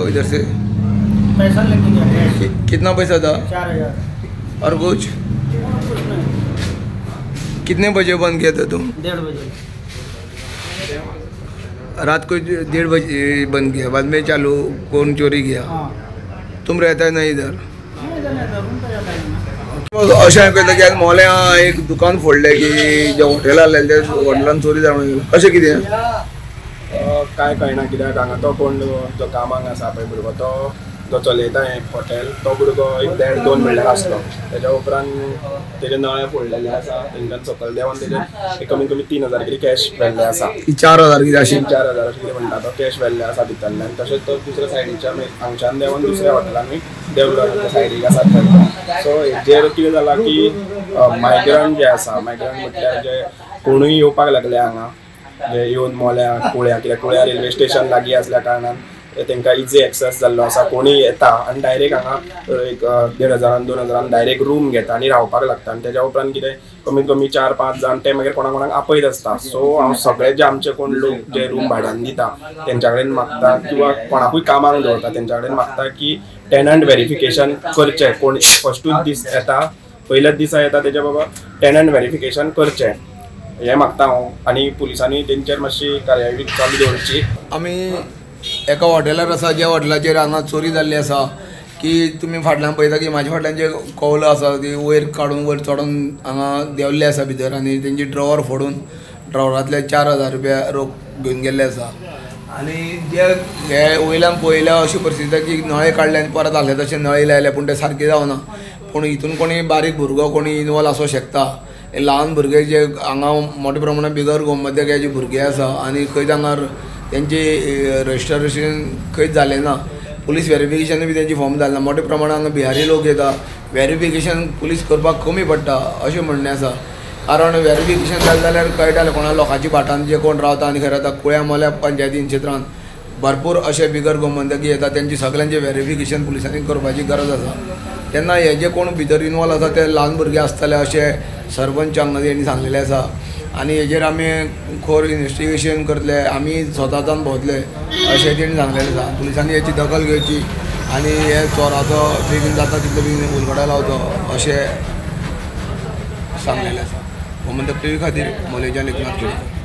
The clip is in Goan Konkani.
इधर से? पैसा लेके गया। कितना पैसा था? 4000। और कुछ? कुछ नहीं। कितने बजे बंद किया था तुम? 1:30 बजे रात को। 1:30 बजे बंद किया, बाद में चालू कौन चोरी किया? हाँ। तुम रहता है ना इधर? नहीं, इधर नहीं, रूम पे जाता है मैं। अशें आयकता की आज मोल्यां एक दुकान फोडलें की जे हॉटेल आहलें ते हॉटेलान चोरी जावन गेलें, अशें कितें? कांय कळना कित्याक हांगा तो कोण जो कामाक आसा पळय भुरगो तो जो चलयता हें हॉटेल तो भुरगो एक 1.5-2 म्हणल्यार आसलो. तेज्या उपरांत तेजे नळे फोडलेले आसा, तेंच्यान सकयल देंवन तेजे कमीत कमी 3000 कितें कॅश व्हेल्ले आसा. 4000 कितें अशें? 3-4 हजार अशें कितें म्हणटा तो कॅश व्हेल्ले आसा भितरल्यान. तशेंच तो दुसऱ्या सायडीच्या हांगच्यान देंवन दुसऱ्या हॉटेलांनी देंवलो, सायडीक आसा थंय. सो हेजेर कितें जालां की मायग्रंट जे आसा, मायग्रंट म्हटल्यार जे कोणूय येवपाक लागले हांगा, जे येवन मोल्या कुळ्या, कित्याक कुळ्या रेल्वे स्टेशन लागीं आसल्या कारणान तांकां इजी एक्सेस जाल्लो आसा. कोणूय येता आनी डायरेक्ट हांगा एक 1,500 2,000 डायरेक्ट रूम घेता आनी रावपाक लागता. आनी तेज्या उपरांत कितें कमीत कमी 4-5 जाण ते मागीर कोणा कोणाक आपयत आसता. सो हांव सगळे जे आमचे कोण लोक जे रूम भाड्यान दिता तेंच्या कडेन मागता किंवा कोणाकूय कामाक दवरता तेंच्या कडेन मागता की टेनंट वेरिफिकेशन करचें. कोण फस्टूच दीस येता, पयल्याच दिसा येता तेज्या बाबा टेनंट वेरिफिकेशन करचें हें मागता हांव. आनी पुलिसांनी तेंचेर मातशी कारवाई चालू दवरची. आमी एका हॉटेलार आसा ज्या हॉटेलाचेर हांगा चोरी जाल्ली आसा की तुमी फाटल्यान पळयता की म्हाज्या फाटल्यान जे कौल आसा ती वयर काडून वयर चडोन हांगा देंवल्ले आसा भितर आनी तेंची ड्रॉवर फोडून ड्रॉवरांतले 4000 रुपया रोख घेवन गेल्ले आसा. आनी जे हे वयल्यान पळयल्या अशी परिस्थिती की नळे काडले आनी परत आहले तशे नळे लायले पूण ते सारके जावना. पूण हितून कोणी बारीक भुरगो कोणी इनवॉल्व आसूं शकता. ल्हान भुरगे जे हांगा मोठ्या प्रमाणात बिगर गोमंतकाचे भुरगे आसा आनी खंयच हांगा तेंचे रजिस्ट्रेशन खंयच जालें ना, पुलीस वेरिफिकेशन बी तेंची फॉर्म जालें ना. मोठ्या प्रमाणात हांगा बिहारी लोक येता, वेरिफिकेशन पुलीस करपाक कमी पडटा अशें म्हणणें आसा. कारण वेरिफिकेशन जालें जाल्यार कळटालें कोणा लोकांची भाटान जे कोण रावता आनी खंय रावता. कुळ्या मोल्या पंचायतीन क्षेत्रान भरपूर अशे बिगर गोमंतकी येता, तेंची सगळ्यांचें वेरिफिकेशन पुलिसांनी करपाची गरज आसा. तेन्ना हे जे कोण भितर इनवॉल्व आसा ते ल्हान भुरगे आसतले अशें सरपंच हांगा तेणी सांगलेलें आसा. आनी हेजेर आमी खोर इन्वेस्टिगेशन करतले, आमी स्वता जावन भोंवतले अशें तेणी सांगलेलें आसा. पुलिसांनी हेची दखल घेवची आनी हे चोराचो बेगीन जाता तितले बेगीन उलगडो लावचो अशें सांगलेलें आसा. गोमंतक टीव्ही खातीर मोलेच्यान एकनाथ खेडेकर.